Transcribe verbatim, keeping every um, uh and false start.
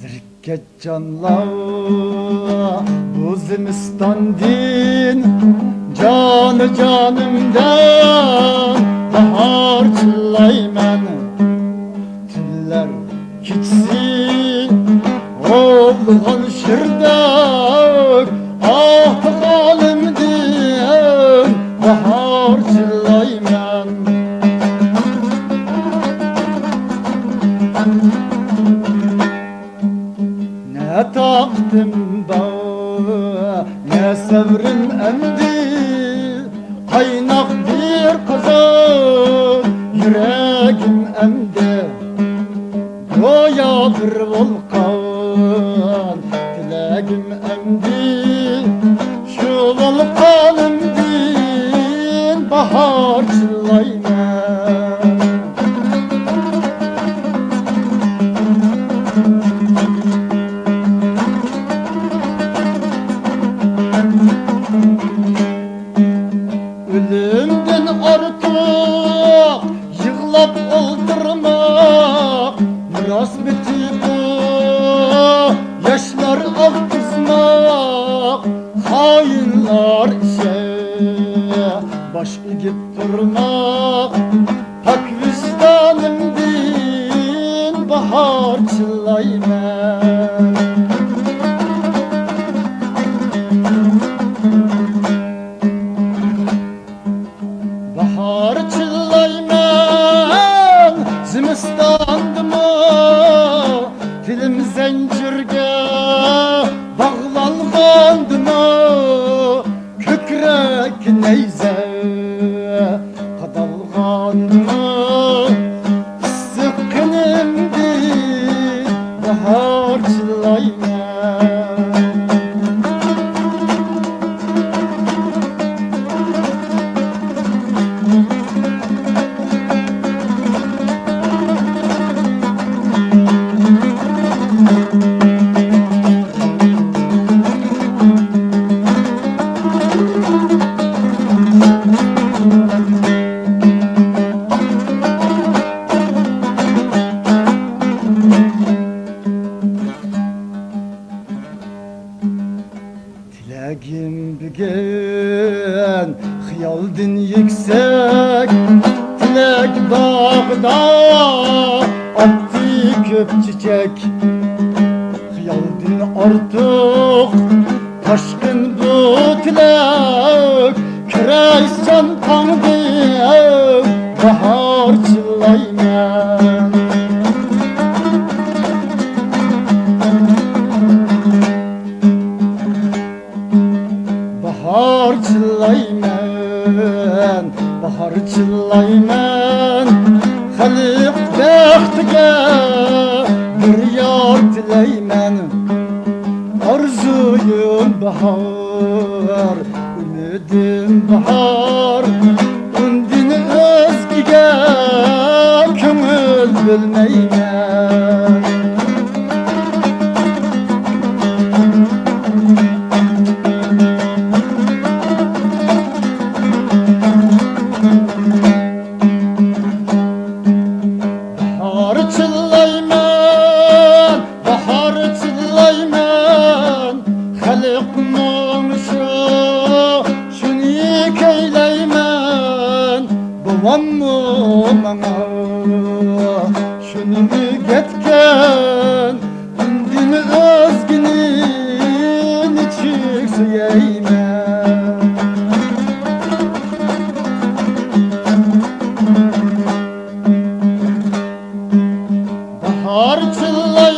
زېرىككەچ جانلار بۇ زىمىستاندىن، جانى جانىمدىن باھار چىللايمەن. تۈنلەر كېچىسى ئوۋلىغان شىردەك، ئاھ، غالىمدىن باھار چىللايمەن. نە تاقىتىم بار، نە سەۋرىم ئەمدى، قايناق بىر قازان يۈرەگىم ئەمدى. گويا بىر ۋولقان تىلەگىم ئەمدى، شۇ ۋولقانىمدىن باھار چىللايمەن. ئۆلۈمدىن ئارتۇق يىغلاپ ئولتۇرماق، مىراس بېتى بۇ ياشلار ئاغزىسىماق، خائىنلار ئىشى باش ئېگىپ تۇرماق، پاك ۋىجدانىمدىن باھار چىللايمەن. باھار چىللايمەن زىمىستاندىمۇ، تىلىم زەنجىرگە باغلانغاندىمۇ، كۆكرەك نەيزە قادالغاندىمۇ، ئىسسىق قېنىمدىن باھار چىللايمەن. تىلەگىم بۈگۈن خىيالدىن يۈكسەك، تىلەك باغدا ئاتتى كۆپ چېچەك. خىيالدىن ئارتۇق تاشقىن بۇ تىلەك، كۈرەشچان تاڭدىن باھار چىللايمەن. باھار چىللايمەن، باھار چىللايمەن، خەلق بەختىگە بىر يار تىلەيمەن. ئارزۇيۇم باھار، ئۈمىدىم باھار، ئۇندىن ئۆزگىگە كۆڭۈل بۆلمەيمەن. باھار چىللايمەن، باھار چىللايمەن، خەلق مۇڭشۇ، شۇنى كۈيلەيمەن. بوۋاممۇ ماڭا شۇنى ئۆگەتكەن، ئۇندىن ئۆزگىنى نېچۈك سۆيەيمەن. باھار چىللايمەن،